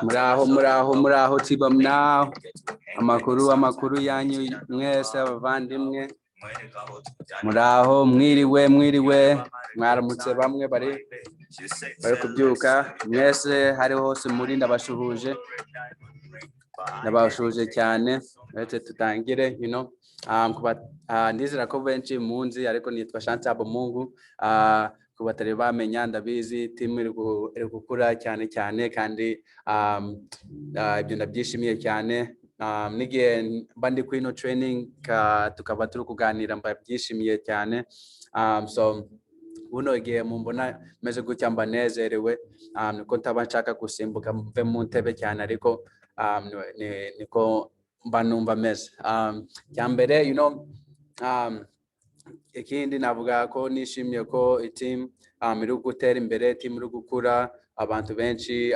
Muraho, muraho, muraho, tiba mnaho. Amakuru, amakuru yanyu mwese abavandimwe. Muraho, mwiriwe, mwiriwe, mwaramutse bamwe bari kubyuka. Mwese hari hose muri, ndabashuhuje, ndabashuhuje cyane. Uretse tutangire, ndizera ko benshi munzi, ariko nitwa Chance Mungu. Ku batari bamenya, ndabizi team iri gukura cyane cyane, kandi ibyo ndabyishimiye cyane. N'igihe mba ndi kuri ino training tukaba turi kuganira, mba byishimiye cyane. So buno igihe mumbona meze gutya mba nezerewe, niko ntaba nshaka gusimbuka mve mu ntebe cyane, ariko niko mba numva meze. Cya mbere, ikindi navuga ko nishimiye ko team iri gutera imbere, team iri gukura, abantu benshi,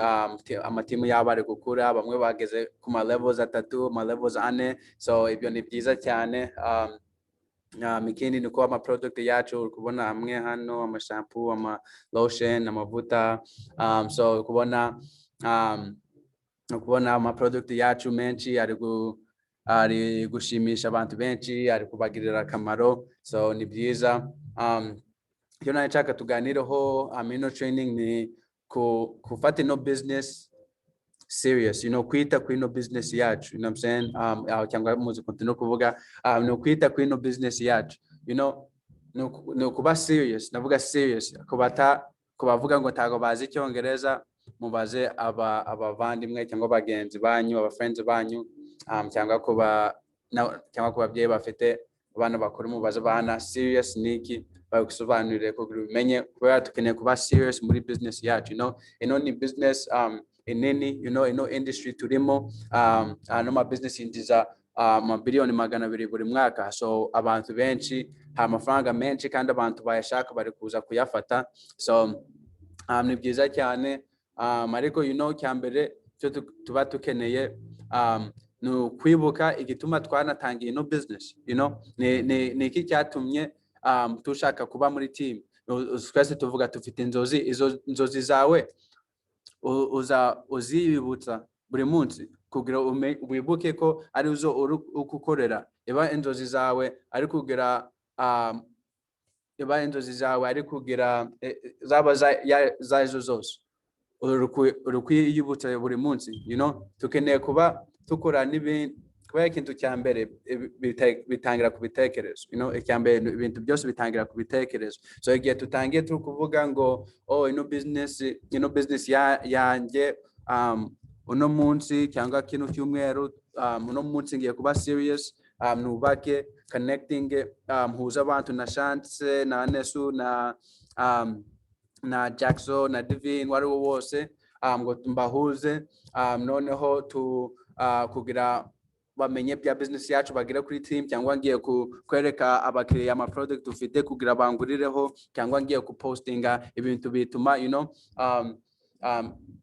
amatimu yabo ari gukura, bamwe bageze ku ma levels atatu, ama levels ane, so ibyo ni byiza cyane. Ikindi ni uko ama product yacu uri kubona hamwe hano, ama shampoo, ama lotion, amavuta, so uri kubona ama product yacu menshi ari gushimisha abantu benshi, ari kubagirira akamaro, so ni byiza. Icyo nari nshaka tuganireho ino training ni gufata ino business serious, kwita kuri ino business yacu, you know what I'm saying? Aho cyangwa muzi kuntu no kuvuga, ni ukwita kuri ino business yacu, ni ukuba serious. Navuga serious kubata kubavuga ngo ntago bazi Icyongereza, mubaze aba abavandimwe cyangwa bagenzi banyu, aba friends banyu, cyangwa kuba cyangwa ku babyeyi bafite abana bakuru, mubaze abana serious niki, bagusobanurire kugira ubimenye, kubera dukeneye kuba serious muri business yacu. Ino ni business inini, ino industry turimo, ano ma business yinjiza amabiliyoni 200 buri mwaka, so abantu benshi, hari amafaranga menshi kandi abantu bayashaka bari kuza kuyafata, so ni byiza cyane. Ariko cyambere cyo tuba tukeneye ni ukwibuka igituma twanatangiye ino business. Ni iki cyatumye tushaka kuba muri team? Twese tuvuga tufite inzozi. Izo nzozi zawe uza uzibibutsa buri munsi kugira wibuke ko ari zo uri gukorera. Iba inzozi zawe ari kugira zaba zazo zose, uri kwiyibutsa buri munsi. Tukeneye kuba tukora n'ibindi, kubera ikintu cya mbere bitangira ku bitekerezo. Icya mbere, ibintu byose bitangira ku bitekerezo. So igihe tutangiye turi kuvuga ngo "Oh, ino business yanjye, uno munsi cyangwa kino cyumweru, uno munsi ngiye kuba serious, nubake connecting, mpuza abantu na Chance na Nesu na Jackson na Divine, wari wo wose, ngo mbahuze, noneho tu kugira bamenye bya business yacu, bagere kuri team, cyangwa ngiye kwereka abakiriya ama product dufite kugira bangurireho, cyangwa ngiye kupostinga ibintu bituma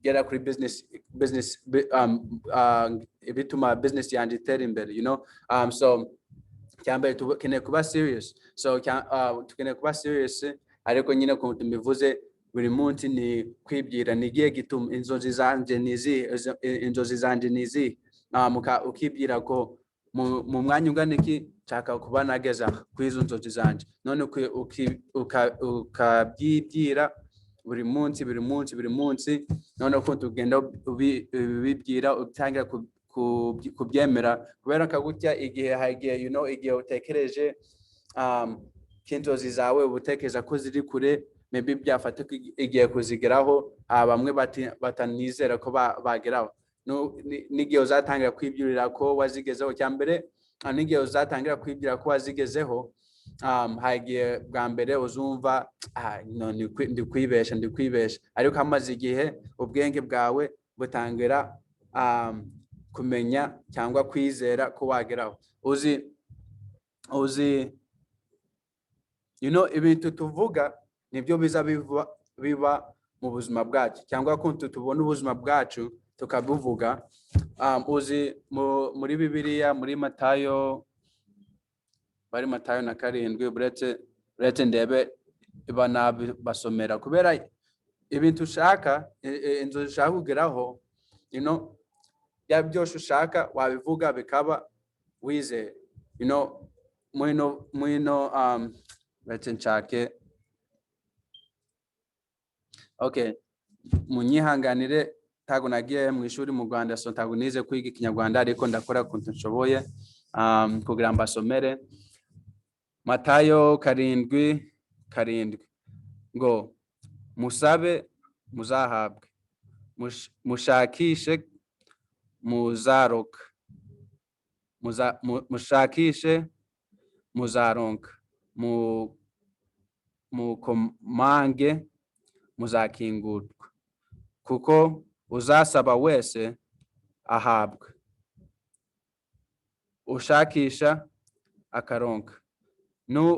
gera kuri business, bituma business yanjye itera imbere. So cyambere tukeneye kuba serious. So tukeneye kuba serious, ariko nyine ukuntu mbivuze, buri munsi ni kwibwira ni igihe gituma inzozi zanjye ni izihe, inzozi zanjye ni izihe? Ukibwira ko mu mwanya ungana iki nshaka kuba nageza kuri izo nzozi zanjye. None ukabyibwira buri munsi, buri munsi, buri munsi. None ukuntu ugenda ubibwira, utangira kubyemera, kubera ko gutya igihe hari igihe igihe utekereje ko inzozi zawe uba utekereza ko ziri kure, maybe byafata ko igihe kuzigeraho, bamwe batanizera ko bageraho. N'igihe uzatangira kwibyurira ko wazigezeho, cya mbere, n'igihe uzatangira kwibwira ko wazigezeho, hari igihe bwa mbere uzumva "Ah, no, ndi kwibesha, ndi kwibesha." Ariko hamaze igihe ubwenge bwawe butangira kumenya cyangwa kwizera ko wageraho. Uzi ibintu tuvuga nibyo biza biba mu buzima bwacu, cyangwa kuntu tubona ubuzima bwacu tukabuvuga. Uzi muri Bibiliya, muri Matayo, bari Matayo na 7, uretse ndebe iba nabasomera kubera Ibintu ushaka, inzu ushaka kugeraho, bya byose ushaka wabivuga bikaba wizeye. Mwino retse nshake. Okay, munyihanganire, ntago nagiye mu ishuri mu Rwanda, so ntago nize kwiga Ikinyarwanda, ariko ndakora ukuntu nshoboye kugira mbasomere Matayo 7:7 ngo: "Musabe, muzahabwe; mushakishe, muzaroka; mushakishe, muzaronka; mukomange, muzakingurwa. Kuko uzasaba wese ahabwa, ushakisha akaronka, nu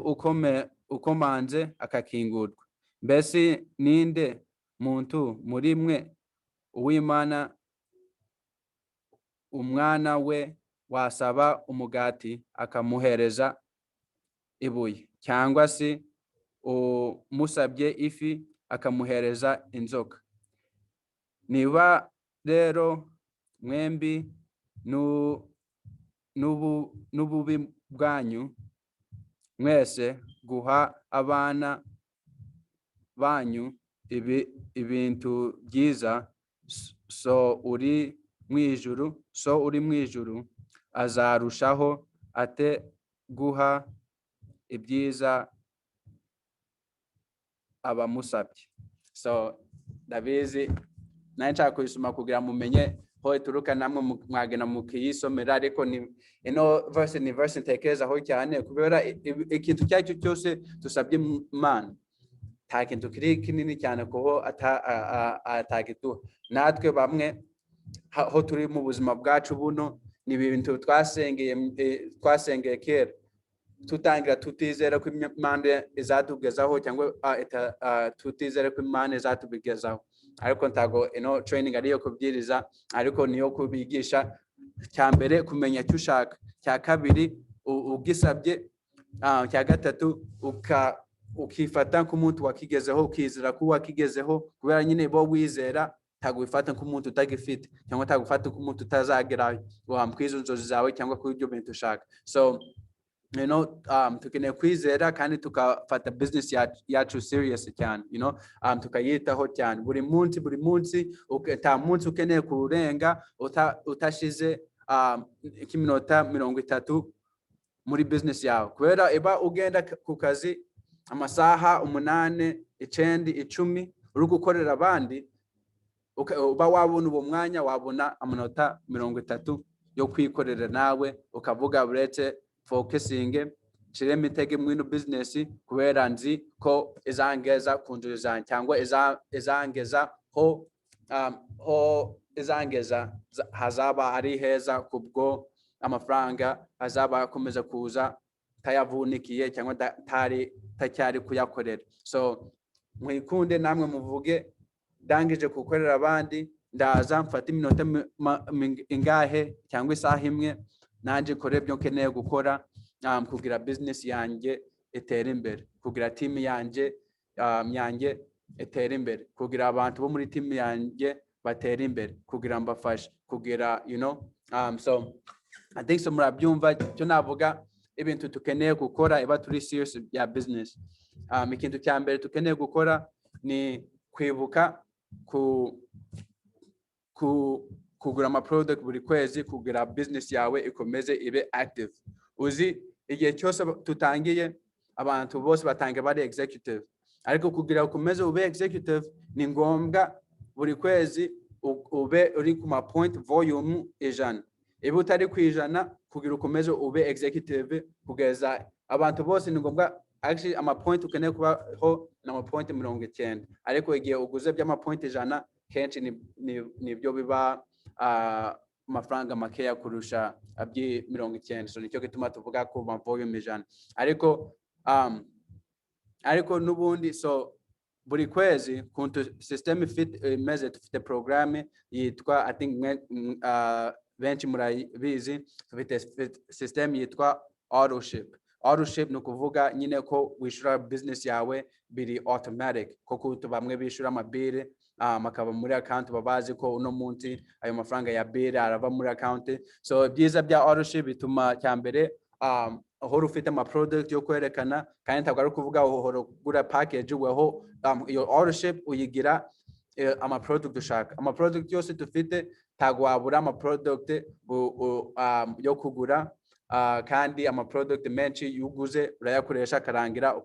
ukomanze akakingurwa. Mbese ninde muntu muri mwe uwimana umwana we wasaba umugati akamuhereza ibuye, cyangwa se umusabye ifi akamuhereza inzoka? Niba rero mwembi n'ububi bwanyu mwese guha abana banyu ibintu byiza, so uri mu ijuru azarushaho ate guha ibyiza abamusabye?" So ndabizi nawe nshaka kuyisoma kugira mumenye ho ituruka, namwe mwagenda mukiyisomera, ariko ni ino verse, ni verse ntekerezaho cyane, kubera ikintu icyo ari cyo cyose dusabye Imana, nta kintu kiri kinini cyane kuho atagituha. Natwe bamwe ho turi mu buzima bwacu buno, ni ibintu twasengeye, twasengeye kera tutangira tutizera ko Imana izatugezaho, cyangwa tutizera ko Imana izatubigezaho. Ariko ntago ino training ariyo kubwiriza, ariko niyo kubigisha. Cya mbere, kumenya icyo ushaka; cya kabiri, ugisabye; cya gatatu, ukifata nk'umuntu wakigezeho, ukizera ko wakigezeho, kubera nyine bo wizera ntabwo wifata nk'umuntu utagifite, cyangwa ntabwo ufata nk'umuntu utazagerayo kwizo nzozi zawe cyangwa kuri ibyo bintu ushaka. So tukeneye kwizera kandi tukafata business yacu serious cyane, tukayitaho cyane buri munsi, buri munsi. Nta munsi ukeneye kurenga utashize nk'iminota 30 muri business yawe, kubera iba ugenda ku kazi amasaha 8, 9, 10 uri gukorera abandi, uba wabona uwo mwanya, wabona amanota 30 yo kwikorera nawe, ukavuga: "Uretse focusinge, nshiremo intege muri ino business, kubera nzi ko izangeza ku nzozi zanjye, cyangwa izangeza ho izangeza hazaba ari heza, kubwo amafaranga azaba akomeza kuza tayavunikiye cyangwa tari tacyari kuyakorera." So mwikunde namwe, muvuge: "Ndangije gukorera abandi, ndaza mfate iminota ingahe cyangwa isaha imwe, nanjye kore ibyo nkeneye gukora, kugira business yanjye itere imbere, kugira team yanjye itere imbere, kugira abantu bo muri team yanjye batere imbere, kugira mbafashe kugira." So I think so murabyumva icyo navuga. Ibintu dukeneye gukora iba turi serious ya business, ikintu cya mbere dukeneye gukora ni kwibuka ku kugura ama product buri kwezi kugira business yawe ikomeze ibe active. Uzi igihe cyose tutangiye, abantu bose batangiye bari executive, ariko kugira ukomeze ube executive ni ngombwa buri kwezi ube uri ku ma point volume 100. Iba utari ku 100, kugira ukomeze ube executive kugeza abantu bose, ni ngombwa. Actually, ama point ukeneye kubaho ni ama point 90, ariko igihe uguze by'ama point 100, kenshi nibyo biba amafaranga makeya kurusha abyi 90. So nicyo gituma tuvuga ku ma volume 100. Ariko n'ubundi, so buri kwezi kuntu system ifite imeze, dufite programme yitwa, I think benshi murabizi, dufite system yitwa autoship. Autoship ni ukuvuga nyine ko wishyura business yawe biri automatic, koko bamwe bishyura ama bill akaba muri account, baba bazi ko uno munsi ayo mafaranga ya bill arava muri account. So ibyiza bya autoship bituma, cya mbere, uhora ufite ama product yo kwerekana, kandi ntabwo ari ukuvuga uhora ugura package. Weho iyo autoship uyigira ama product ushaka, ama product yose dufite. Ntabwo wabura ama product yo kugura, kandi ama product menshi iyo uguze urayakoresha akarangira,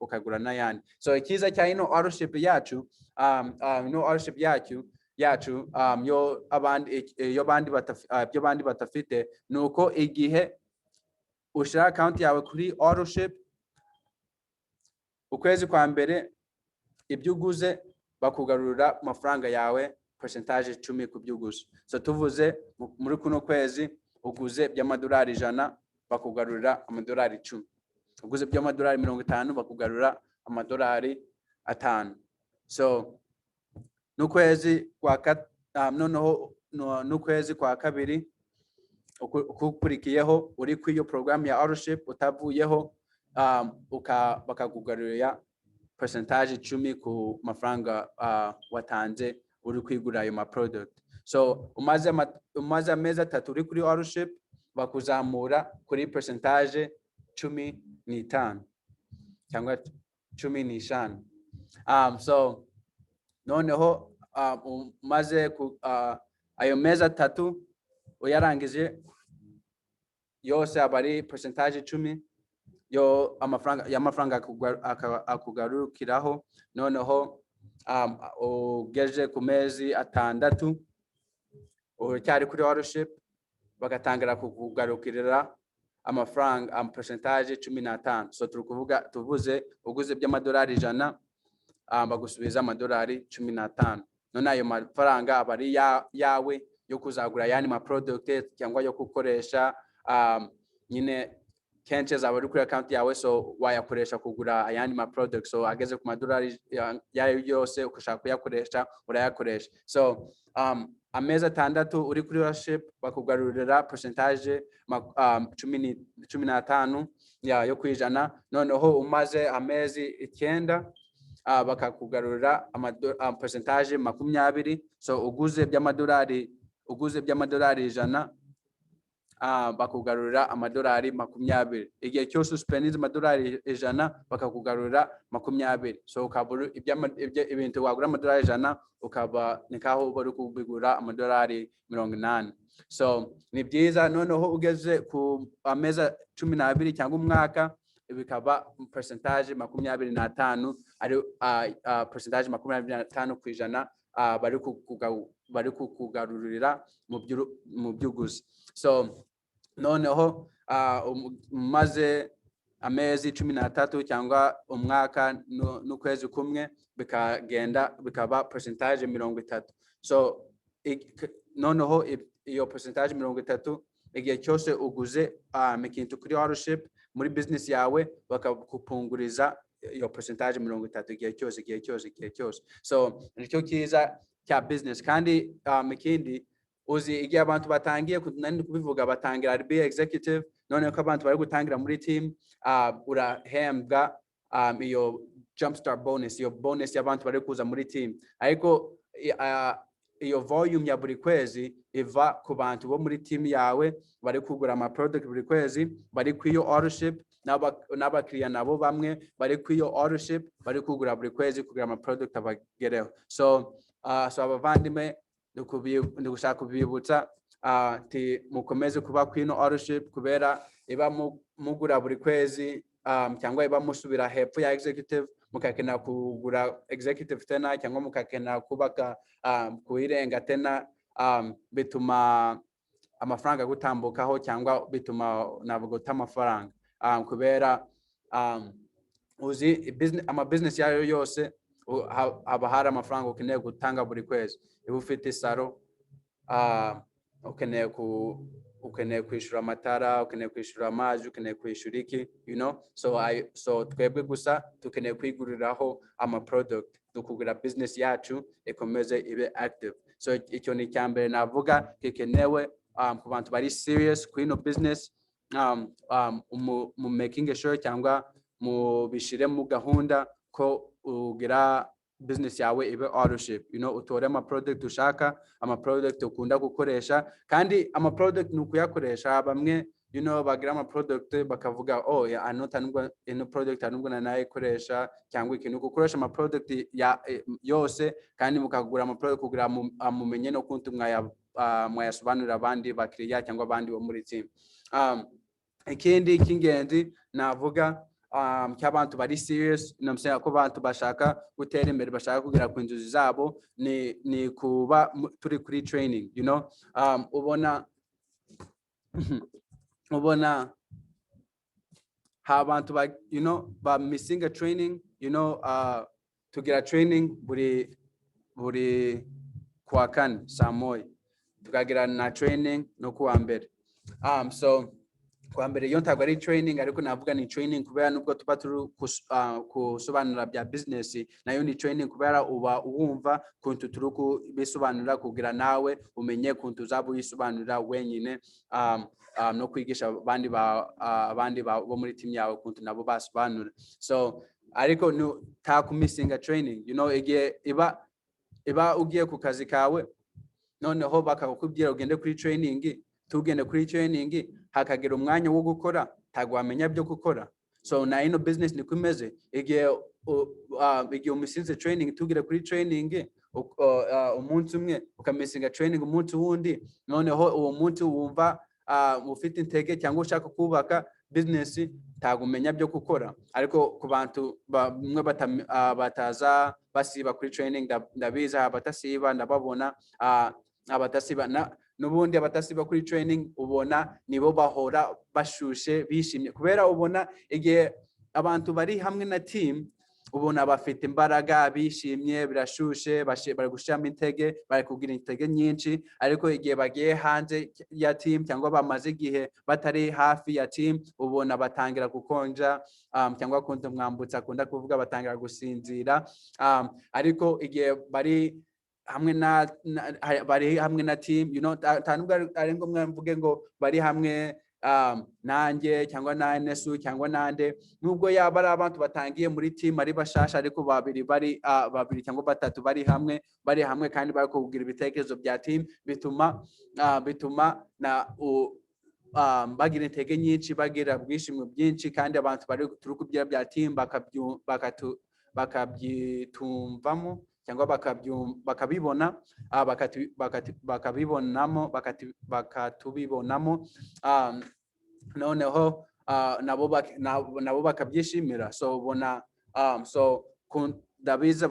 ukagura n'ayandi. So icyiza cya ino autoship yacu, ino autoship yacu, yo abandi yo abandi byo abandi batafite, ni uko igihe ushyira account yawe kuri autoship, ukwezi kwa mbere ibyo uguze bakugarurira amafaranga yawe, percentage 10 ku byo uguze. So tuvuze muri kuno kwezi uguze by'amadolari 100, bakugarurira amadolari 10. Uguze by'amadolari 50, bakugarura amadolari 5. So n'ukwezi kwa noneho n'ukwezi kwa kabiri ukurikiyeho uri kuri iyo porogaramu ya autoship utavuyeho, bakakugarurira percentage 10 ku mafaranga watanze uri kwigura ayo ma product. So umaze amezi 3 uri kuri autoship, bakuzamura kuri percentage 15 cyangwa 15. So noneho umaze ayo mezi 3 uyarangije yose, aba ari percentage 10 yo amafaranga y'amafaranga akugarukiraho. Noneho ugeje ku mezi 6 uracyari kuri autoship, bagatangira kukugarukirira amafaranga percentage 15. So turi kuvuga, tuvuze uguze by'amadolari 100, bagusubiza amadolari 15. None ayo mafaranga aba ari yawe yo kuzagura ayandi ma product cyangwa yo gukoresha. Nyine kenshi azaba ari kuri account yawe, so wayakoresha kugura ayandi ma product. So ageze ku madolari yayo yose ushaka kuyakoresha, urayakoresha. So amezi 6 uri kuri autoship, bakugarurira percentage 15 yo kwijana. Noneho umaze amezi 9, bakakugarurira percentage 20. So uguze by'amadolari 100, bakugarurira amadolari 20. Igihe cyose uspendinze amadolari 100, bakakugarurira 20. So ukaba ibintu wagura amadolari 100, ukaba ni kaho uba uri kubigura amadolari 80. So ni byiza. Noneho ugeze ku amezi 12 cyangwa umwaka, bikaba percentage 25, ari percentage 25%, bari kukugarurira mu by'uguzi. So noneho umaze amezi 13 cyangwa umwaka n'ukwezi kumwe, bikagenda bikaba percentage 30. So noneho iyo percentage 30, igihe cyose uguze ikintu kuri autoship muri business yawe, bakakupunguriza iyo percentage 30 igihe cyose, igihe cyose, igihe cyose. So nicyo cyiza cya business. Kandi ikindi uzi, igihe abantu batangiye nari ndi kubivuga, batangira ari be executive. Noneho ko abantu bari gutangira muri team, urahembwa iyo jumpstart bonus, iyo bonus y'abantu bari kuza muri team. Ariko iyo volume ya buri kwezi iva ku bantu bo muri team yawe bari kugura ama product buri kwezi, bari ku iyo autoship, n'abakiriya nabo bamwe bari ku iyo autoship bari kugura buri kwezi kugira ama product abagereho. So abavandimwe, ndi gushaka kubibutsa ti mukomeze kuba ku ino autoship, kubera iba mugura buri kwezi, cyangwa iba musubira hepfo ya executive, mukakenera kugura executive tena, cyangwa mukakenera kubaka kuyirenga tena, bituma amafaranga gutambukaho, cyangwa bituma ntabwo guta amafaranga, kubera uzi ama business yayo yose haba hari amafaranga ukeneye gutanga buri kwezi. Iba ufite salon, ukeneye kwishyura amatara, ukeneye kwishyura amazi, ukeneye kwishyura iki. So twebwe gusa dukeneye kwiguriraho ama product, tukugura business yacu ikomeze ibe active. So icyo ni icya mbere navuga gikenewe ku bantu bari serious kuri ino business. mu making sure cyangwa mu bishire mu gahunda ko ugira business yawe ibe autoship, utore ama product ushaka, ama product ukunda gukoresha. Kandi ama product ni ukuyakoresha. Bamwe bagira ama product bakavuga, "Oh yeah, ano nubwo ino product nubwo nanayikoresha," cyangwa ikintu. Gukoresha ama product ya yose kandi mukagura ama product kugira mumenye no kuntu mwayasobanurira abandi bakiriya cyangwa abandi bo muri team. Ikindi cy'ingenzi navuga cy'abantu bari serious, you know what I'm saying, ko abantu bashaka gutera imbere, bashaka kugera ku nzozi zabo, ni kuba turi kuri training. Ubona ha abantu ba ba missing a training. Tugira training buri kuwa kane saa 1, tukagira na training no kuwa mbere. So kuwa mbere yo ntabwo ari training, ariko navuga ni training kubera nubwo tuba turi kusobanura bya business, nayo ni training kubera uba wumva kuntu turi kubisobanura kugira nawe umenye kuntu uzaba uyisobanurira wenyine, no kwigisha abandi bo muri team yawe kuntu nabo basobanura. So ariko nta kumissinga training. Igihe iba ugiye ku kazi kawe, noneho bakakubwira ugende kuri training, tugende kuri training, hakagira umwanya wo gukora, ntabwo wamenya byo gukora. So na ino business niko imeze. Igihe umissinze training, tugire kuri training umunsi umwe, ukamissinga training umunsi wundi, noneho uwo munsi wumva ufite intege cyangwa ushaka kubaka business, ntabwo umenya byo gukora. Ariko ku bantu bamwe bataza basiba kuri training, ndabizi abatasiba, ndababona, abatasiba n'ubundi abatasiba kuri training ubona nibo bahora bashushe, bishimye, kubera ubona igihe abantu bari hamwe na team, ubona bafite imbaraga, bishimye, birashushe, bari gushiramo intege, bari kugira intege nyinshi. Ariko igihe bagiye hanze ya team cyangwa bamaze igihe batari hafi ya team, ubona batangira gukonja, cyangwa akunda Mwambutsa akunda kuvuga, batangira gusinzira. Ariko igihe bari hamwe na team, nta nubwo ari ngombwa mvuge ngo bari hamwe nanjye cyangwa na Nesu cyangwa nande, nubwo yaba ari abantu batangiye muri team ari bashasha, ariko babiri bari babiri cyangwa batatu bari hamwe kandi bari kugira ibitekerezo bya team, bituma na bagira intege nyinshi, bagira bwishimo bwinshi. Kandi abantu bari turi kubyira bya team bakabyitumvamo cyangwa bakabibona, bakabibonamo, bakatubibonamo, noneho nabo bakabyishimira. So ubona, so ndabizi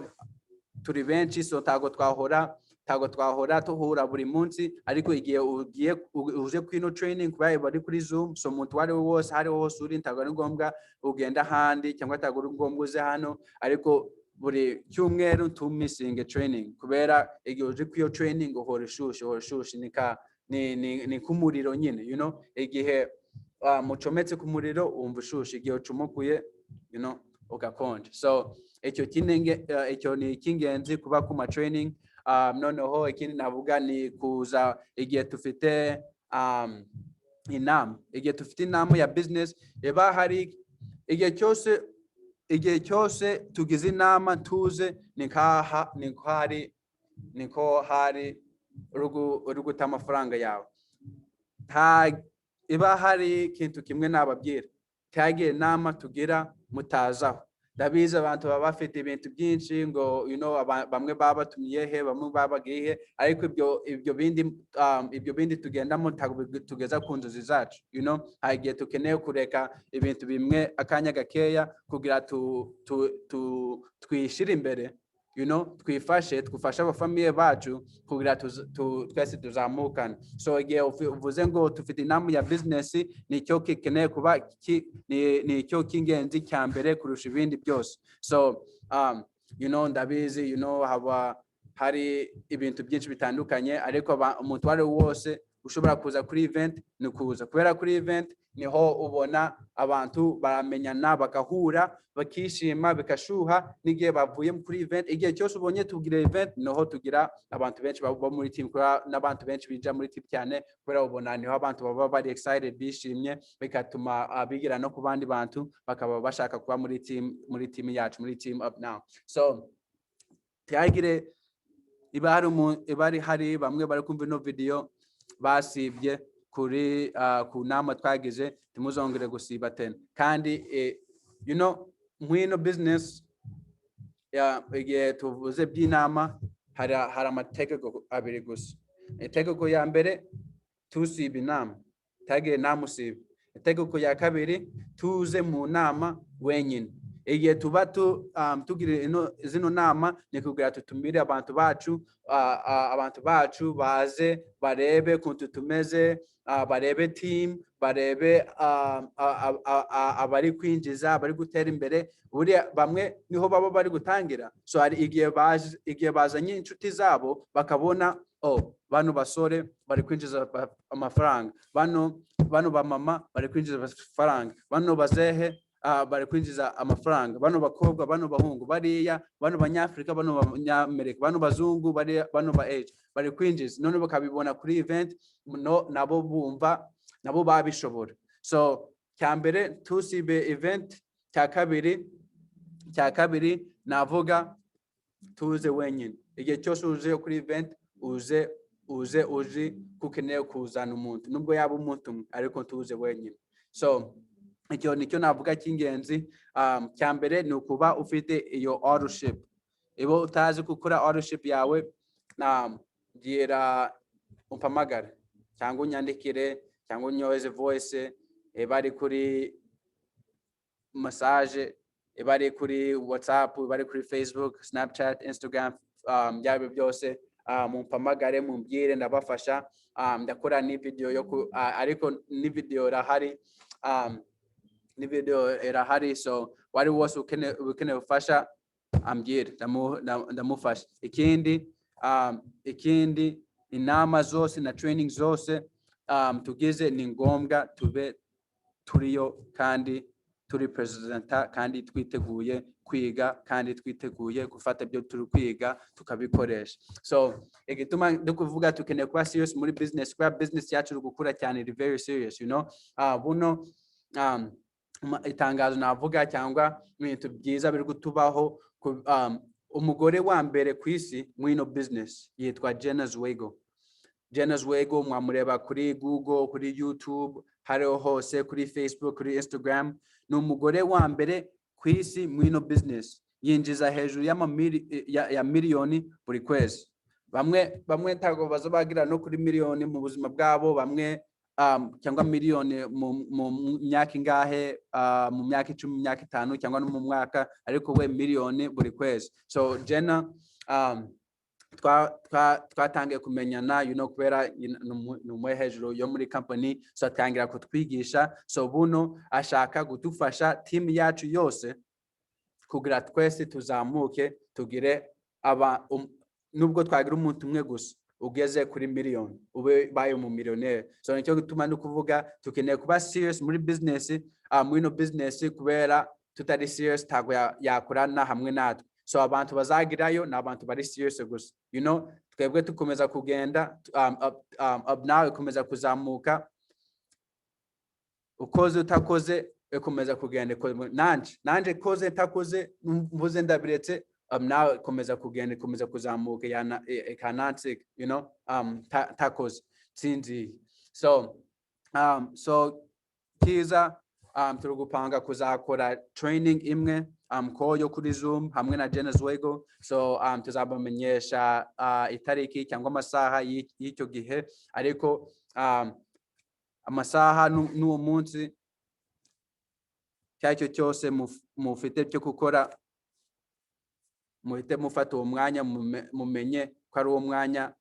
turi benshi, so ntago twahora tuhura buri munsi. Ariko igihe ugiye uje kuri ino training, kubera bari kuri Zoom, so umuntu uwo ari we wose, aho hose uri, ntabwo ari ngombwa ugenda ahandi cyangwa ntabwo ari ngombwa uze hano, ariko buri cyumweru ntumissinge training, kubera igihe uje kuri iyo training uhora ushushe, uhora ushushe, ni ka ni ni ni k'umuriro nyine. Igihe mucometse ku muriro wumva ushushe, igihe ucumukuye ugakonja. So icyo ni icy'ingenzi kuba ku ma training. Noneho ikindi navuga ni kuza igihe dufite inama, igihe dufite inama ya business. Iba hari igihe cyose tugize inama tuze, ni nkaha niko hari uri guta amafaranga yawe. Nta iba hari ikintu kimwe nababwira: cyagiye inama tugira mutazaho. Ndabizi abantu baba bafite ibintu byinshi ngo bamwe baba batumiye he, bamwe babagiye he, ariko ibyo bindi tugendamo ntabwo tugeza ku nzozi zacu. Hari igihe tukeneye kureka ibintu bimwe akanya gakeya kugira twishyire imbere, twifashe, twufashe abafamiliye bacu kugira twese tuzamukane. So igihe uvuze ngo dufite inama ya business, nicyo gikeneye kuba nicyo cy'ingenzi cya mbere kurusha ibindi byose. So ndabizi haba hari ibintu byinshi bitandukanye, ariko umuntu uwo ari we wose Ushobora kuza kuri event, ni kuza kubera kuri event niho ubona abantu baramenyana, bagahura, bakishima, bikashuha. N'igihe bavuye kuri event, igihe cyose ubonye tugira event, niho tugira abantu benshi baba muri team, kubera n'abantu benshi binjira muri team cyane, kubera ubona niho abantu baba bari excited, bishimye, bigatuma bigira no ku bandi bantu, bakaba bashaka kuba muri team yacu, muri team Up Now. So ntihagire iba hari iba hari bamwe bari kumva ino video basibye kuri ku nama twagize, ntimuzongere gusiba tena. Kandi mwino business ya igihe tuvuze by'inama, hari amategeko abiri gusa. Itegeko ya mbere, tusiba inama, ntihagire inama usiba. Itegeko ya kabiri, tuze mu nama wenyine. Igihe tuba tugira zino nama, ni kugira tutumire abantu bacu, abantu bacu baze barebe kuntu tumeze, barebe team, barebe abari kwinjiza, abari gutera imbere. Buriya bamwe niho baba bari gutangira. So hari igihe baje, igihe bazanye inshuti zabo, bakabona, "Oh, bano basore bari kwinjiza amafaranga, bano bamama bari kwinjiza amafaranga, bano bazehe bari kwinjiza amafaranga, bano bakobwa, bano bahungu, bariya, bano banyafurika, bano banyamerika, bano bazungu, bariya, bano ba age bari kwinjiza." None bakabibona kuri event, no nabo bumva nabo babishobora. So cya mbere, tusibe event. Cya kabiri navuga, tuze wenyine. Igihe cyose uje kuri event, uze uzi ko ukeneye kuzana umuntu, nubwo yaba umuntu umwe, ariko tuze wenyine. So icyo nicyo navuga cy'ingenzi. Cya mbere ni ukuba ufite iyo ownership. Iba utazi gukora ownership yawe, bwira, umpamagare cyangwa unyandikire cyangwa unyoheze voice, iba ari kuri message, iba ari kuri WhatsApp, iba ari kuri Facebook, Snapchat, Instagram, byaba byose, mumpamagare, mumbwire, ndabafasha. Ndakora ni video yo ku ariko ni video irahari, ni video irahari. So wari wose ukeneye ubufasha, ambwire, ndamufasha. Ikindi, inama zose na training zose tugize, ni ngombwa tube turiyo kandi turi present kandi twiteguye kwiga kandi twiteguye gufata ibyo turi kwiga tukabikoresha. So igituma ndi kuvuga tukeneye kuba serious muri business, kubera business yacu iri gukura cyane, iri very serious. Buno itangazo navuga cyangwa ibintu byiza biri kutubaho, umugore wa mbere ku isi muri ino business yitwa Jenna Zwego. Jenna Zwego mwamureba kuri Google, kuri YouTube, hariho hose, kuri Facebook, kuri Instagram. Ni umugore wa mbere ku isi muri ino business, yinjiza hejuru ya miliyoni buri kwezi. Bamwe ntabwo baza bagira no kuri miliyoni mu buzima bwabo, bamwe cyangwa miliyoni mu myaka ingahe, mu myaka 10, mu myaka 5 cyangwa no mu mwaka, ariko we miliyoni buri kwezi. So Jenna twatangiye kumenyana kubera ni umwe hejuru yo muri company, so atangira kutwigisha. So buno ashaka kudufasha team yacu yose kugira twese tuzamuke, tugire aba nubwo twagira umuntu umwe gusa ugeze kuri miliyoni, ube baye mu miliyoneri. So nicyo gituma ndi kuvuga tukeneye kuba serious muri business, muri ino business, kubera tutari serious ntabwo yakorana hamwe natwe. So abantu bazagirayo ni abantu bari serious gusa. Twebwe tukomeza kugenda, up nawe ikomeza kuzamuka, ukoze utakoze ikomeza kugenda. Nanje koze ntakoze, mvuze ndabiretse, nawe ikomeza kugenda, ikomeza kuzamuka, ikanansiga takoze nsinziye. So kiza, turi gupanga kuzakora training imwe, call yo kuri Zoom hamwe na Jenna Zwego. So tuzabamenyesha itariki cyangwa amasaha y'icyo gihe, ariko amasaha n'uwo munsi, icyo ari cyo cyose mufite cyo gukora, muhite mufata uwo mwanya, mumenye ko ari uwo mwanya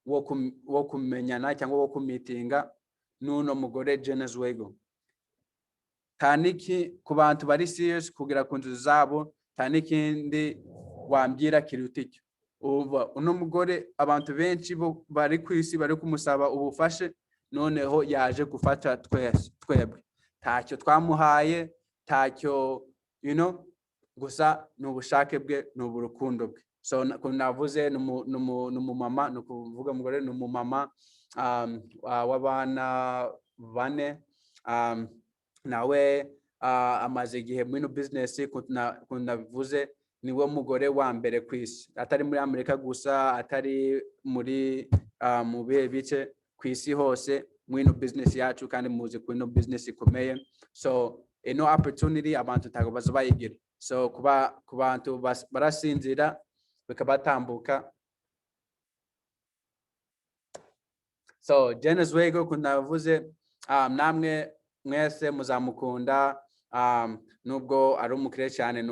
wo kumenyana cyangwa wo kumitinga n'uno mugore Jenna Zwego. Nta n'iki ku bantu bari serious kugera ku nzu zabo, nta n'ikindi wambwira kiruta icyo. Uba uno mugore, abantu benshi bo bari ku isi bari kumusaba ubufashe. Noneho yaje gufata twese twebwe. Ntacyo twamuhaye, ntacyo, gusa ni ubushake bwe, ni urukundo bwe. So ukuntu navuze, ni umumama, ni ukuvuga umugore, ni umumama w'abana bane. Nawe amaze igihe muri ino business. Ukuntu nabivuze, niwe mugore wa mbere ku isi, atari muri Amerika gusa, atari muri mu bihe bice, ku isi hose muri ino business yacu. Kandi muzi ko ino business ikomeye. So ino opportunity abantu ntabwo baza bayigira. So kuba ku bantu barasinzira bikabatambuka. So Jenna Zwego, ukuntu nabivuze, namwe mwese muzamukunda. Nubwo ari umukire cyane, ni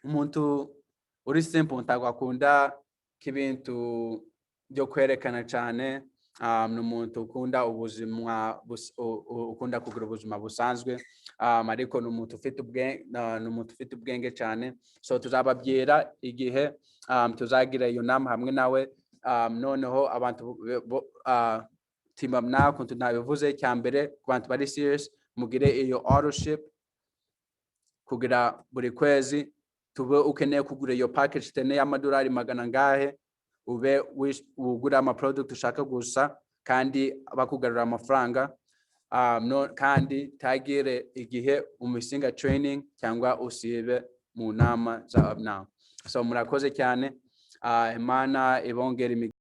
umuntu uri simple, ntabwo akunda k'ibintu byo kwerekana cyane. Ni umuntu ukunda ubuzima, ukunda kugira ubuzima busanzwe, ariko ni umuntu ufite ubwenge cyane. So tuzababwira igihe tuzagira iyo nama hamwe nawe. Noneho abantu team up now, ukuntu nabivuze, cya mbere ku bantu bari serious, mugire iyo autoship kugira buri kwezi tube ukeneye kugura iyo package tene y'amadolari magana angahe, ube ugura ama product ushaka gusa kandi bakugarura amafaranga. No, kandi tagire igihe umisinga training cyangwa usibe mu nama za Up Now. So murakoze cyane. Imana ibongere imigisha.